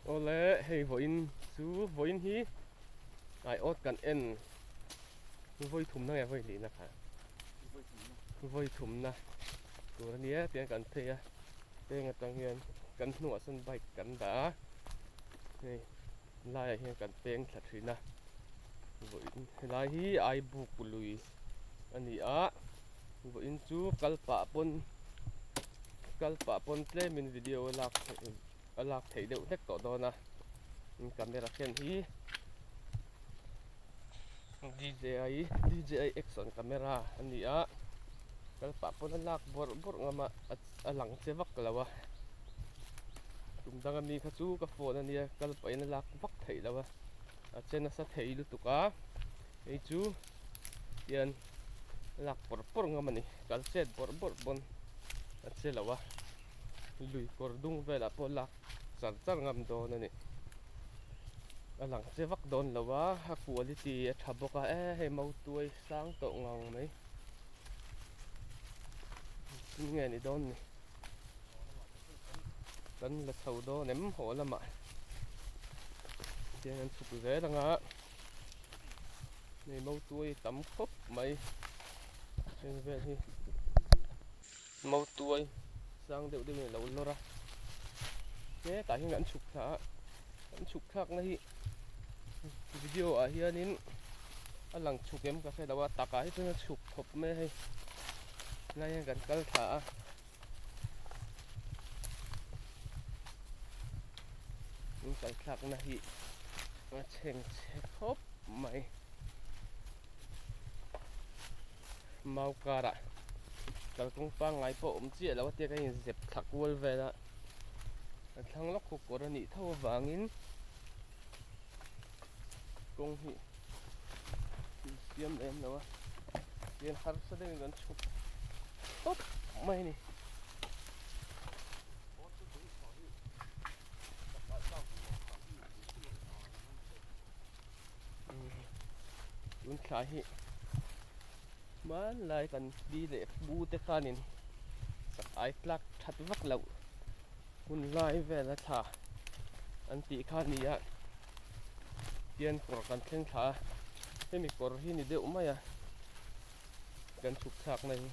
Awle hei vawiin chu vawiin hi aiawt kan en vawi thumna nge vawi lihna kha vawi thumna tur a nia tiang kan phei a peng atang hian kan hnungah sawn bike kan dah a hei laiah hian kan peng thla thin a vawiin helai hi aibuk lui a ni a vawiin chu kal pah pawn kal pah pawn tlemin video a lak theih a lak theih deuh hlek tawh dawn a camera ken hi D_J_I D_J_I action camera a ni a kal pah pawn a lak bawrh bawrh ngam a a lang che vak lo a tum dang ami kha chu ka phone a nia kal pahin a lak vak theih loh a a che nasa thei lutuk a hei chu hian a lak pawr pawr ngam a ni kal chet bawrh bawrh pawn a che lo a lui kawr dung velah pawh lak char char ngam dawn a ni a lang che vak dawn lo a a quality a tha bawk a e hei mautuai sang tawh ngang mai tin nge ni dawn ni kan la chho dawn em haw lamah tiang an chhuk zel anga hei mautuai tam khawp mai heng vel hi mautuai sang deuh deuhin a lo lawr a hetah hian kan chhuk thla a kan chhuk thlakna hi video ah hianin a lang chhuk em ka hre lo a takah hi chuan a chhuk khawp mai a hei helai hian kan kal thla a in kal thlakna hi a chheng chhe khawp mai mau karah kalkawng pangngai pawh awm chiah lo a tia ka inzep thla kual vel a a thlang lawk khu kawr a nih tho avangin kawng hi siam lem lo a tihian harsa deuhin kan chhuk tawp mai a ni. Tun thla hi hmanlai kan pi leh pu te khanin sak ai tlak that vak loh hun lai vel a thla an tih kha a ni a tian kawr kan thleng thla a hemi kawr hi ni deuh mai a kan chhuk thlak na hi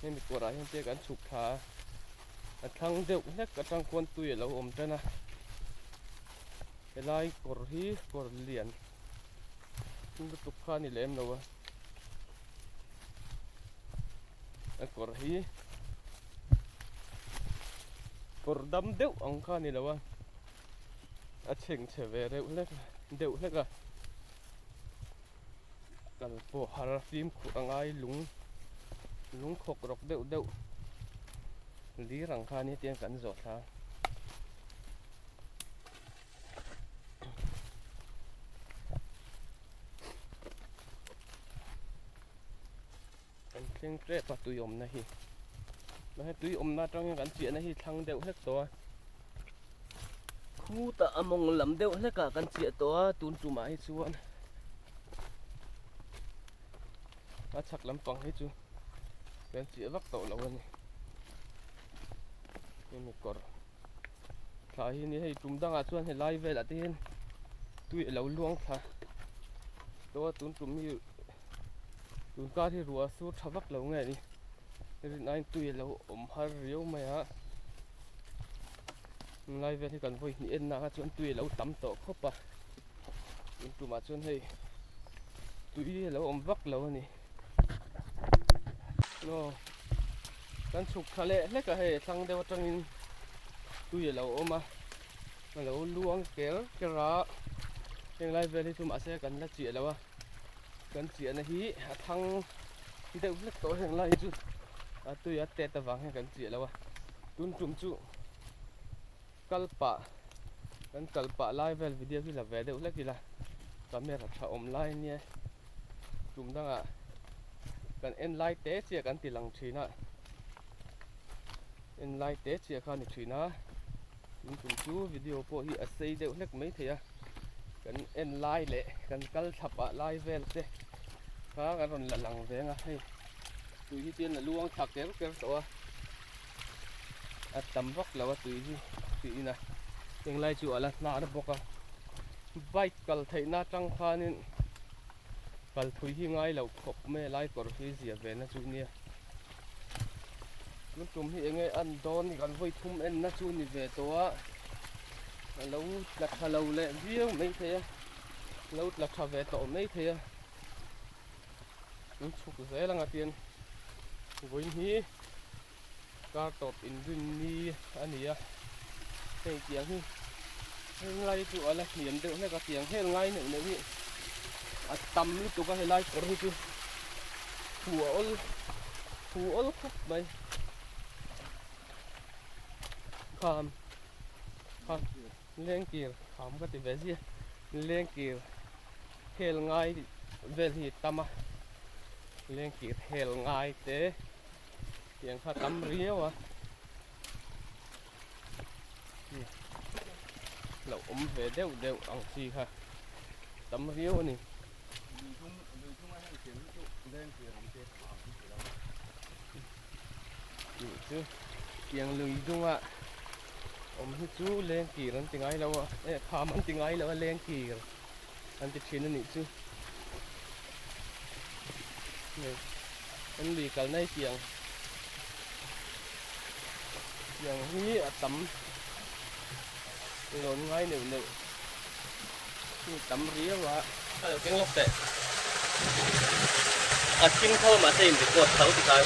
hemi kawr ah hian te kan chhuk thla a a thlang deuh hlek atang khuan tui a lo awm tan a helai kawr hi kawr lian lutuk kha a ni lem lo a a kawr hi kawr dam deuh ang kha a ni lo a a chhengchhe ve reuh hlek deuh hlek a kal pawh har fimkhur a ngai lung lung khawk rawk deuh deuh lir ang khan hetiang kan zawh thla a. Kan thleng tep a tui awmna hi mahse tui awmna atang hian kan chiahna hi thlang deuh hlek tawh a khutah a mawng lam deuh hlek ah kan chiah tawh a tun tumah hi chuan a chhak lampang hi chu kan chiah vak tawh lo a ni hemi kawr thla hi ni hei tum dangah chuan helai velah te hian tui a lo luang thla tawh a tun tum hi tun kar hi ruah a sur tha vak lo nge ni rin aiin tui a lo awm har riau mai a helai vel hi kan vawi hnih en na chuan tui a lo tam tawh khawp a tun tumah chuan hei tui a lo awm vak lo a ni aw kan chhuk thla leh hlek a hei thlang deuh atangin tui a lo awm a a lo luang ker ker a heng lai vel hi chu mahse kan la chiah lo a kan chiahna hi a thlang deuh hlek tawh heng lai hi chu a tui a tet avang hian kan chiah lo a tun tum chu kal pah kan kal pah lai vel video hi la ve deuh hlek ila camera tha awm lai ania tum dangah kan en lai te chiah kan ti lang thin a en lai te chiah kha a ni thin a tun tum chu video pawh hi a sei deuh hlek mai thei a kan en lai leh kan kal thla pah lai vel te kha kan rawn la lang ve ang a hei tui hi chuan a luang thla ker ker tawh a. A tam vak lo a tui hi tih in a. Englai chu a la hnar bawk a, bike kal theihna atang khanin kal thui hi ngai lo khawp mai a lai kawr hi zia ve na chu nia. Tun tum hi enge an dawn ni kan vawi thum en na chu ni ve tawh a, a lo tla tha lo leh viau mai thei a, lo tla tha ve tawh mai thei a, an chhuk zel anga tian vawiin hi. Kar tawp inrin ni a ni a, hei tiang hi heng lai chu a la hniam deuh hlek a, tiang hel ngai neuh neuh hi a tam lutuk a helai kawr hi chu thu a awl thu awl khawp mai kham kham lengkir kham ka ti ve zia lengkir hel ngai vel hi tam a lengkir hel ngai te. Tiang kha tam riau a lo awm ve deuh deuh ang chi kha tam riau a ni. Tih chu tiang lui dunga awm hi chu leng kir an ti ngai lo a eh kham an ti ngai lo a leng kir an ti thin a nih chu. An lui kalna hi tiang tiang hi a tam lawn ngai neuh neuh hi tam riau a. A lo keng lawk teh. A thim tho mahse in record tho tikhan.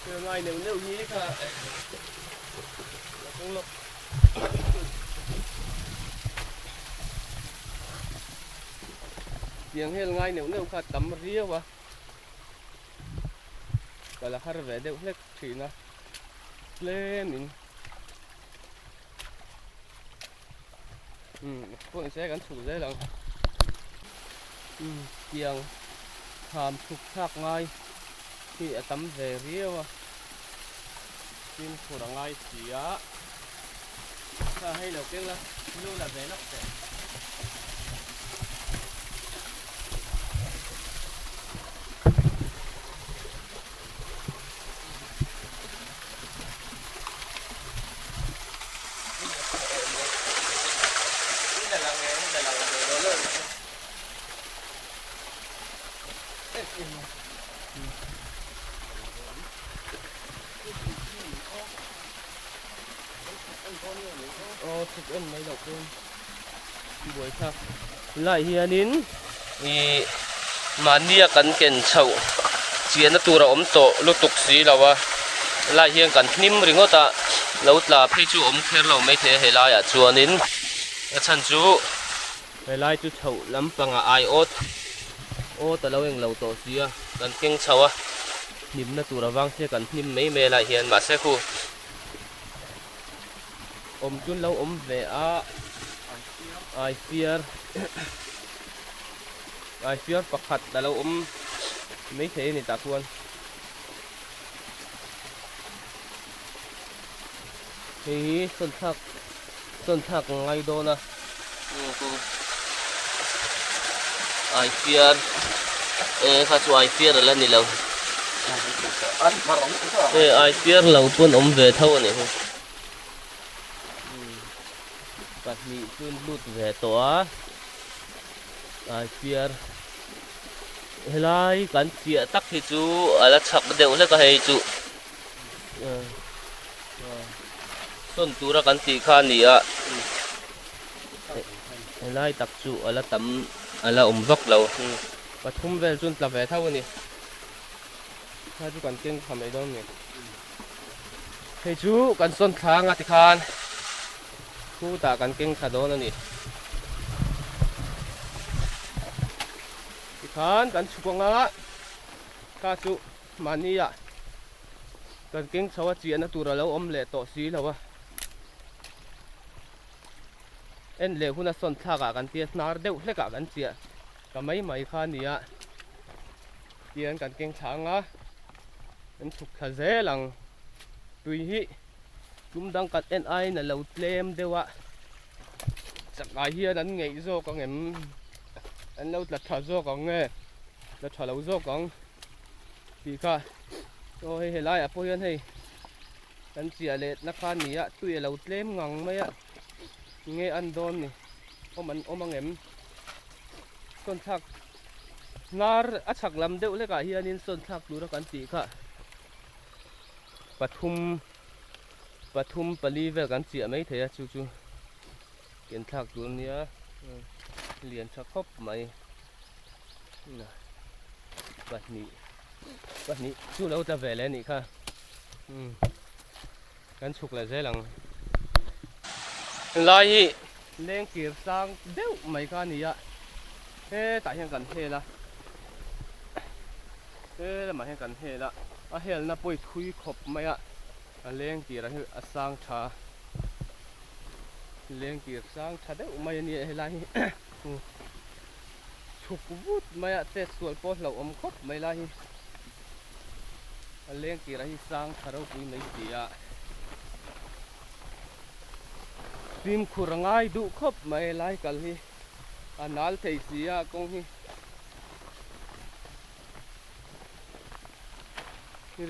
Thil ngai neuh neuh hi kha la keng lawk. Tiang hel ngai neuh neuh kha tam riau a, ka la har ve deuh hlek thin a, tlemin umm pawh ni se kan chhuk zel ang umm tiang kham chhuk thlak ngai hi a tam ve riau a fimkhur a ngai si a kha hei lo keng la lu la ve lawk teh. Aw chhuk en mai loh pawhin buai thlak lai hianin ih mahnia kan ken chhoh chiahna tur a awm tawh lutuk si lo a lai hian kan hnim ringawt a lo tla phei chu awm kher lo maithei a helaiah chuanin a chhan chu helai chu chhoh lampangah aiawt awt a lo englo tawh si a kan keng chho a hnimna tur avang se kan hnim mai mai a lai hian mahse khu awm chu an lo awm ve a aifiar aifiar pakhat a lo awm maithei a ni tah chuan hei hi sawn thlak sawn thlak a ngai dawn a aifiar e kha chu aifiar a la ni lo e aifiar lo pawn awm ve tho a ni hi pahnih chu an lut ve tawh a aifiar helai kan chiah tak hi chu a la chhak deuh hlek a hei chu sawn tura kan tih kha a ni a helai tak chu a la tam a la awm vak lo pathum vel chu an tla ve tho a ni kha chu kan keng tha mai dawn a ni hei chu kan sawn thlang a tikhan khutah kan keng thla dawn a ni tikhan kan chhuk anga kha chu Mahnia kan keng chho a chiahna tur a lo awm leh tawh si lo a, en leh huna sawn thlakah kan tia hnar deuh hlekah kan chiah ta mai mai kha a nia tian kan keng thla ang a, kan chhuk thla zel ang tui hi tum dang kan en aiin a lo tlem deuh a. Chakai hian an ngeih zawk ang em? An lo tla tha zawk ang nge? Tla tha lo zawk ang tih kha aw hei helaiah pawh hian hei kan chiah leh na kha a ni a tui a lo tlem ngang mai a nge an dawn ni awm an awm ang em? Sawn thlak hnar a chhak lam deuh hlekah hianin sawn thlak tura kan tih kha pathum pathum pali vel kan chiah mai thei a chu chu ken thlak tur a nia lian tha khawp mai pahnih pahnih chu lo tla ve leh a nih kha umm kan chhuk leh zel ang helai hi lengkir sang deuh mai kha a ni a hetah hian kan hel a he lamah hian kan hel a a helna pawi thui khawp mai a a lengkir hi a sang tha lengkir sang tha deuh mai a ni a helai hi chhuk vut mai a chet sual pawh hlauh awm khawp mai lai hi a lengkir hi sang tha ropui mai si a fimkhur a ngai duh khawp mai lai kal hi a nal thei si a kawng hi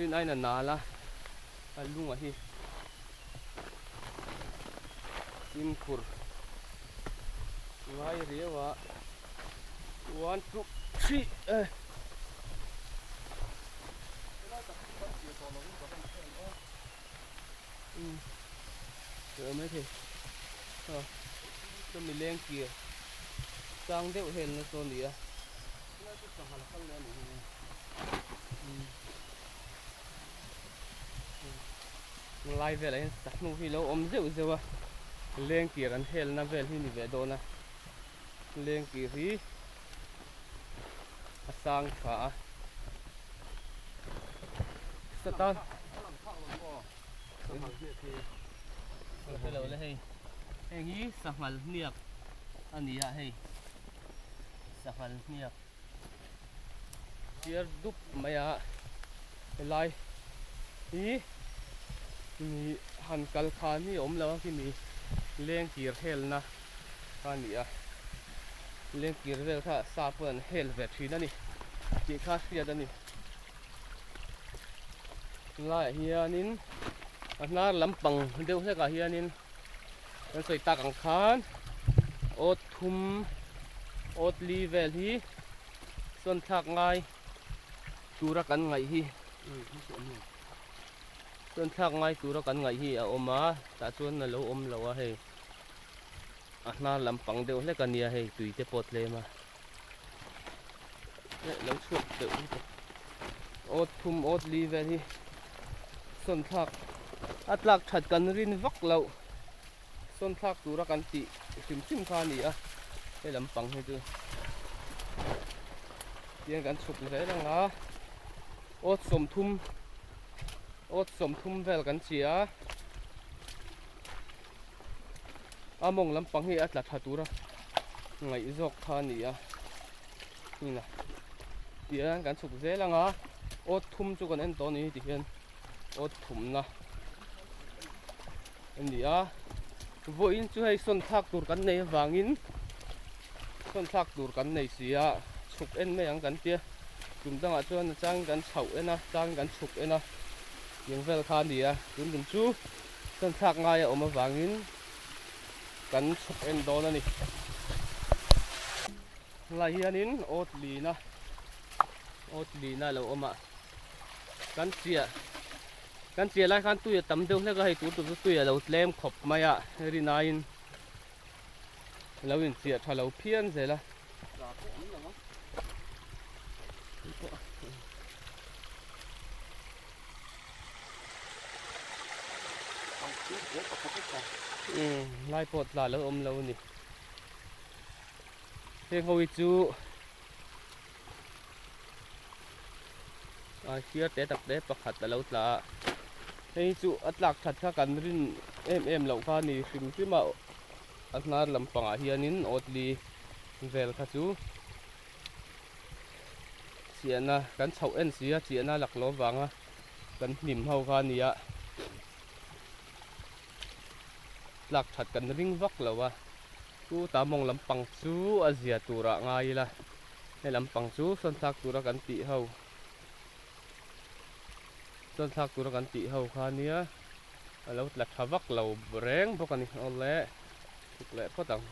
rin aiin a nal a a lungah hi fimkhur ngai riau a one two three eh umm teh mai thei a chumi leng kir sang deuh helna chu a ni a Lai velah hian sahnu hi lo awm zeuh zeuh a, lengkir an helna vel hi ni ve dawn a, lengkir hi a sang tha a, sata helo le hei heng hi sanghal hniak a ni a hei sanghal hniak. Chiar dup mai a helai hi mi han kal khan hi a awm lo a khi mi lengkir helna kha a ni a lengkir vel kha sa pawn an hel ve thin a ni tih kha hriat a ni helaiah hianin a hnar lampang deuh hlekah hianin. Kan sawi tak ang khan awt thum awt li vel hi sawn thlak ngai tura kan ngaih hi sawn thlak ngai tura kan ngaih hi a awm a tah chuan a lo awm lo a hei a hnar lampang deuh hlek a nia hei tui te pawh tlem a lo chhuak deuh lutuk awt thum awt li vel hi sawn thlak a tlak that kan rin vak loh sawn thlak tura kan tih hrim hrim kha a ni a he lampang hi chu tiang kan chhuk zel ang a awt sawmthum awt sawmthum vel kan chi a a mawng lampang hi a tla tha tura ngaih zawk kha a ni a hmina tihian kan chhuk zel ang a awt thum chu kan en tawh a ni tihian awt thumna a ni a vawiin chu hei sawn thlak tur kan nei avangin sawn thlak tur kan nei si a chhuk en mai ang kan tia tum dangah chuan a changin kan chhoh en a changin kan chhuk en a tiang vel kha a ni a tun tum chu. Chuan thlak ngai a awm avangin kan chhuk en dawn a ni. Helai hianin awt lina awt lina a lo awm a, kan chiah kan chiah lai khan tui a tam deuh hlek a, hei tur tur chu tui a lo tlem khawp mai a, hei rinaiin a lo inchiah tha lo phian zel a. Lai pawh tla lo awm lo a ni. Heng ho hi chu a hriar te tak te pakhat a lo tla a. Hei hi chu a tlak that kha kan rin em em loh kha a ni hrim hrim a. A hnar lampangah hianin awtli vel kha chu chiahna kan chhoh en si a chiahna laklawh avanga kan hnim ho kha a ni a tlak that kan ring vak lo a. Chuta mawng lampang chu a zia turah ngai ila, he lampang chu sawn thlak tura kan tih ho, sawn thlak tura kan tih ho kha nia a lo tla tha vak lo reng bawk a ni. Awle chhuk leh phawt ang,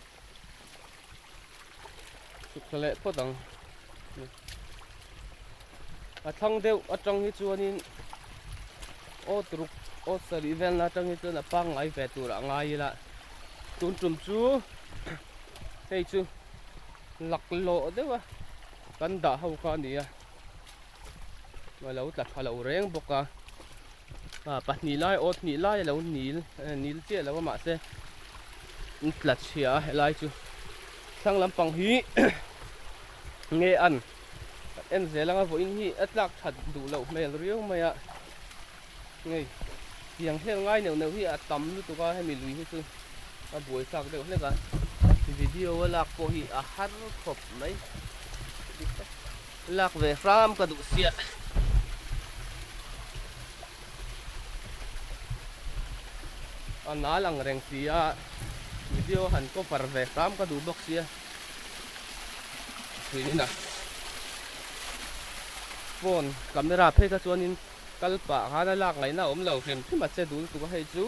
chhuk thla leh phawt ang. A thlang deuh atang hi chuanin aw turuk aw sarih velna atang hi chuan a pangngai ve turah ngai ila tun tum chu hei chu laklawh deuh a kan dah ho kha a ni a a lo tla tha lo reng bawk a ah pahnih lai aw hnih lai a lo nil nil chiah lo a mahse an tla chhia a helai chu thlang lampang hi nge an en zel anga vawiin hi a tlak that duh loh hmel riau mai a ngei tiang hel ngai neuh neuh hi a tam lutuk a hemi lui hi chu a buai thlak deuh hlek a video a lak pawh hi a har khawp mai lak ve hram ka duh sia a nal ang reng si a video han cover ve hram ka duh bawk sia. Thin a phone camera phei kha chuanin kal pah khan a lak ngaihna a awm lo hrim hrim a che dul tuk a hei chu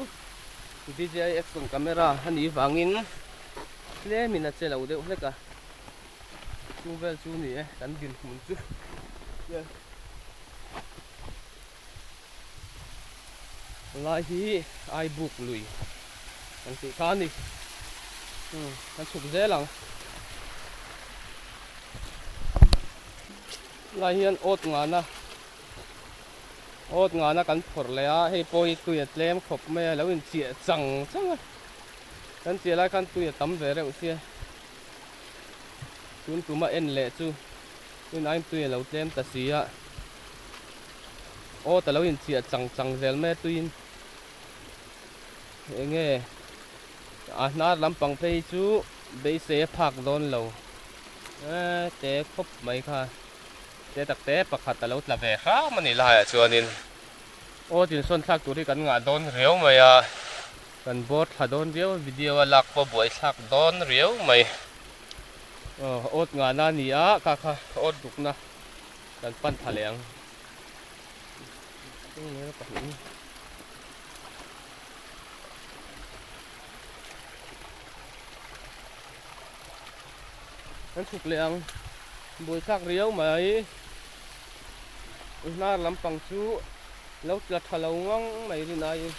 D_J_I action camera a nih vangin tlemin a che lo deuh hlek a chu vel chu ni e kan dinhmun chu lai hi Aibuk lui kan tih kha a ni umm kan chhuk zel ang lai hian awt ngana awt ngana kan phawrh leh a hei pawh hi tui a tlem khawp mai a lo inchiah chang chang a kan chiah lai khan tui a tam ve reuh sia tun tuma en leh chu tunah tui a lo tlem ta si a. Aw ta lo inchiah chang chang zel mai a tuiin enge a hnar lampang phei hi chu beisei a phak dawn lo e te khawp mai kha te tak te pakhat a lo tla ve hram a ni laiah chuanin aw tinsawn thlak tur hi kan ngah dawn riau mai a kan bawr thla dawn riau a video a lak pawh buai thlak dawn riau mai aw awt ngahna a ni a kha kha awt rukna. Kan pan tha leh ang. Kan chhuk leh ang. Buaithlak riau mai. Hnar lampang chu lo tla tha lo ngang mai rin aiin.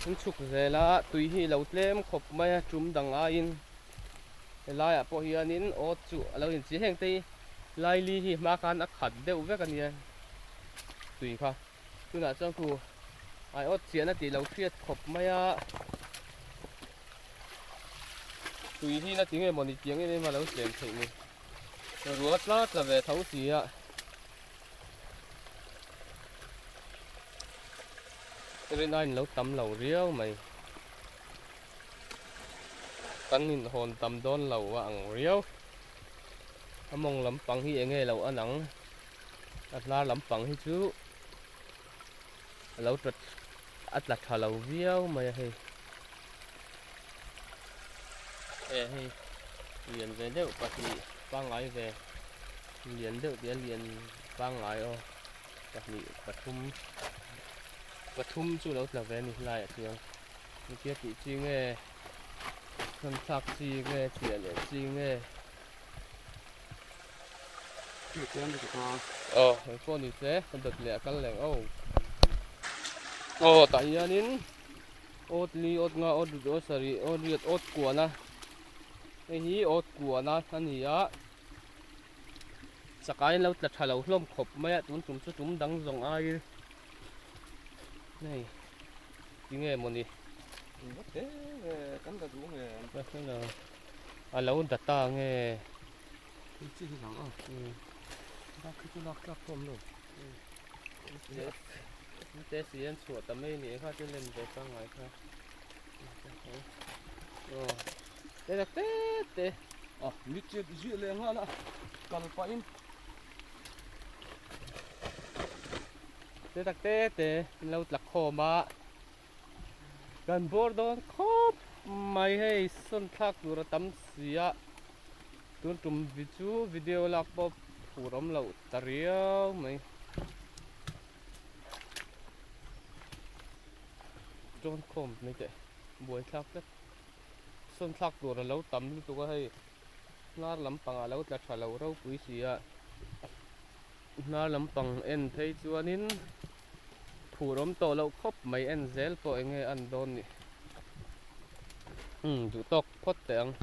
An chhuk zel a tui hi lo tlem khawp mai a tum dang aiin helaiah pawh hianin awt chu a lo inchhi heng te hi laili hi hma khan a khat deuh vek a nia tui kha tunah chuan khu ai awt chiahna tih lo hriat khawp mai a tui hi na tinge mawni tiang em em a lo tlem theih ni. Ruah tla tla ve tho si a. Rin lo tam lo riau mai. Kan inhawn tam dawn lo a ang riau. A mawng lampang hi enge lo a nang. A hnar lampang hi chu a lo tla a tla tha lo viau mai a hei. E hei lian ve deuh pahnih pangngai ve lian deuh tih a lian pangngai aw pahnih pathum pathum chu lo tla ve a ni helaiah chuan engtia tih chi nge thawn thlak chi nge chiah leh chi nge aw engpawh ni se a dawt leh a kal leh ang aw aw tah hianin. Awt li, awt nga, awt ruk, awt sarih, awt riat, awt kuana hei hi awt kuana a ni a chakai an lo tla tha lo hlawm khawp mai a tun tum chu tum dang zawng aiin hei tinge mawni a lo data nge Te si an chhuah ta mai nih kha chu lem ve pangngai kha aw te tak te te a mi chet zui leh nghal a. Kal pahin te tak te te an lo tla khawm a kan bawr dawn khawp mai hei sawn thlak tur a tam si a tun tum chu video lak pawh phur awm loh ta riau mai. Dawn khawm mai teh buai thlak tlat sawn thlak tur a lo tam lutuk a hei. Hnar lampangah lo tla tha lo ropui si a, hnar lampang en phei chuanin phur awm tawh loh khawp mai en zel pawh eng nge an dawn ni umm duh tawk phawt teh ang.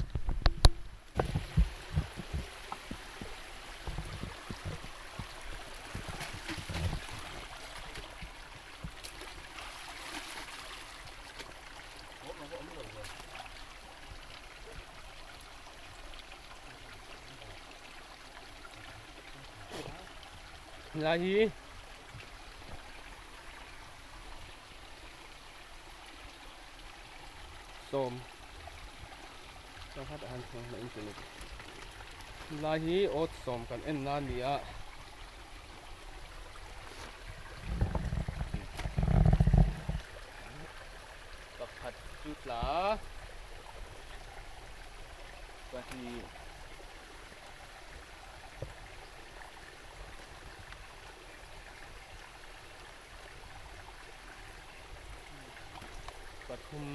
Lai hi sawm pakhat han thawng na internet lai hi awt sawm kan en na ni a pakhat chu tla pahnih pathum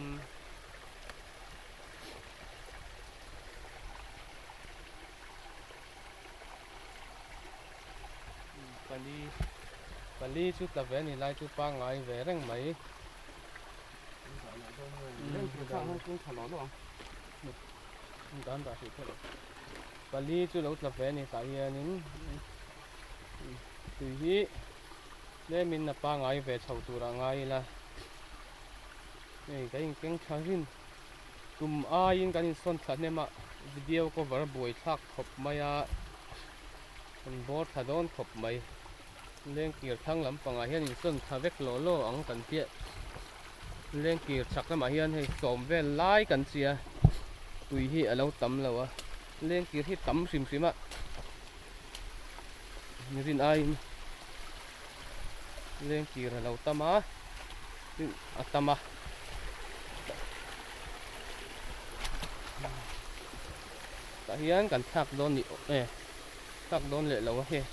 pali pali chu tla ve a ni lai chu pangngai ve reng mai. Pali chu lo tla ve a ni tah hianin tui hi tlemin a pangngai ve chho turah ngai ila hei kan inkeng tha rin tum aiin kan insawn thla hnem a video cover a buai thlak khawp mai a kan bawr thla dawn khawp mai. Lengkir thlang lampangah hian insawn thla vek law law ang kan tia lengkir chhak lamah hian hei sawm vel lai kan chi a tui hi a lo tam lo a lengkir hi tam hrim hrim a rin aiin lengkir a lo tam a a tam a tah hian kan thlak dawn ni e thlak dawn leh lo a hei.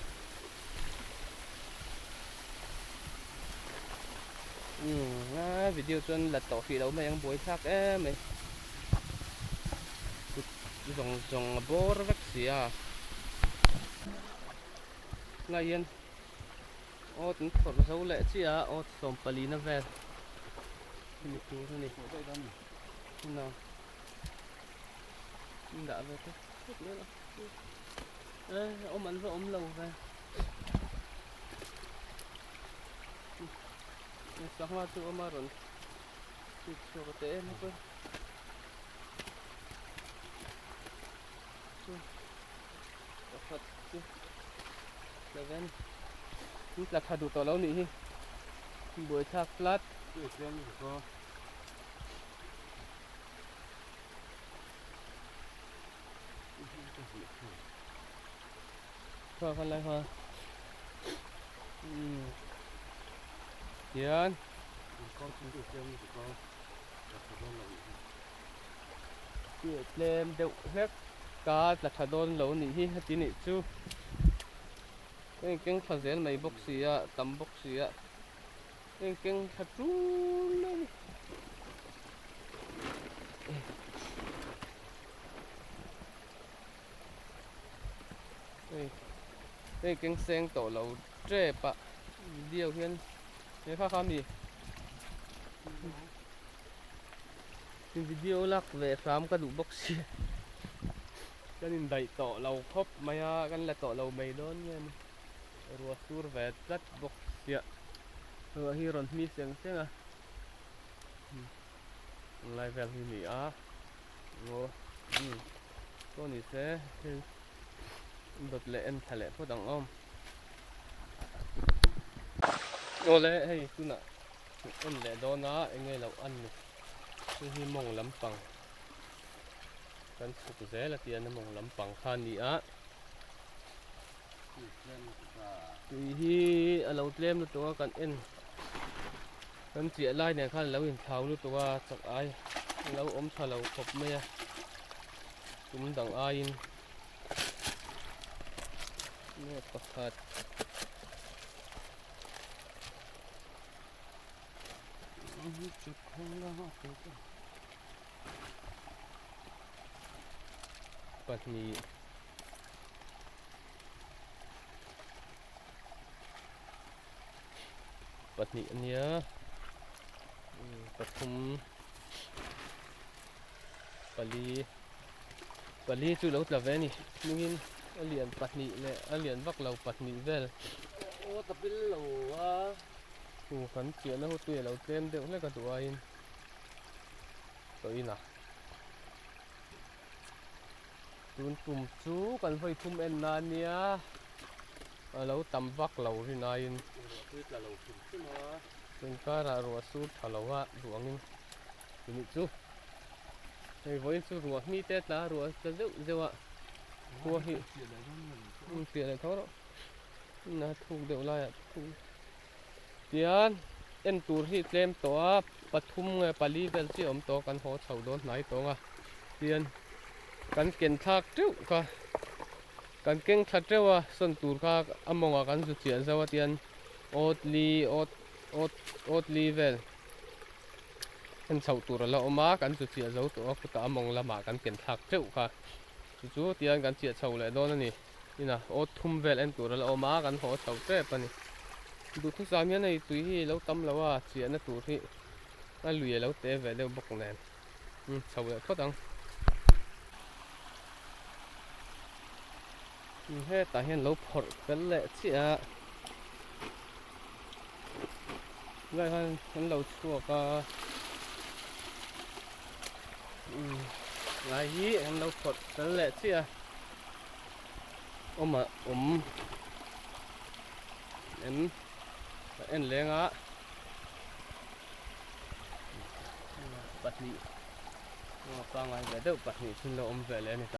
Umm a video chuan la tawh hrih lo mai ang buai thlak em mai kut zawng zawng a bawr vek si a tunah hian awt an phawrh zo leh chiah a awt sawmpalina vel hemi tur a ni tunah an dah ve tawp tawp mai a. E awm an va awm lo ve sangha chu awm a rawn chhut chhuak a teh em a chuan chu pakhat chu tla ve a ni in tla tha duh tawh lo nih hi buaithlak tlat. Kha kha lai kha umm hian tlem deuh hlek ka tla tha dawn lo nih hi heti nih chu ka inkeng thla zel mai bawk si a tam bawk si a. Heng keng thla tul mai a ni. Hei hei keng seng tawh lo tep a video hian he kha kha mi video lak ve hram ka duh bawk si kan indaih tawh lo khawp mai a kan la tawh lo mai dawn nge ni. Ruah sur ve tlat bawk sia ruah hi rawn hmi seng seng a lai vel hi ni a ngaw umm pawh ni se thil dawt leh en thla leh phawt ang awm awle hei tunah en leh dawn a eng nge loh an ni hei hi mawng lampang kan chhuk zel a tia na mawng lampang kha a ni a. Tui hi a lo tlem lutuk a kan en kan chiah lai nen khan a lo inthlau lutuk a chak ai a lo awm tha lo khawp mai a tum dang aiin nge pakhat. Pahnih. Pahnih a nia pathum pali pali chu lo tla ve a ni hmingin a lian pahnih leh a lian vak lo pahnih vel aw ta pil lo a chu kan chiahna hu tui a lo tlem deuh hlek a duh aiin tawhin a. Tun tum chu kan vawi thum en na nia a lo tam vak lo rin aiin Ruah tla lo hrim hrim a. Tun karah ruah sur tha lo a duh angin tuni chu hei vawiin chu ruah hmi te tla ruah tla zeuh zeuh a khua hi chiah leh tho rawh a thuk deuh laiah thuk tian en tur hi tlem tawh a pathum nge pali vel chiah a awm tawh a kan haw chho dawn hnai tawng a tian kan ken thlak teuh kha kan keng thla teuh a sawn tur kha a mawngah kan zu chiah zo a tian awt li awt awt awt li vel en chhoh tur a la awm a kan zu chiah zo tawh a khutah a mawng lamah kan ken thlak teuh kha chu chu tian kan chiah chho leh dawn a ni. Inah aw thum vel en tur a la awm a, kan haw chho tep a ni. Duhthusam hian hei tui hi lo tam lo a, chiahna tur hi a lui a lo te ve deuh bawk nen. Umm chho leh phawt ang. Umm hetah hian lo phawrh fel leh chiah a. Tunah hian an lo chhuak a. Umm lai hi an lo phawrh fel leh chiah a. Awm a awm em a en leng a pahnih pangai ve deuh pahnih chhun lo awm ve leh a ni ta.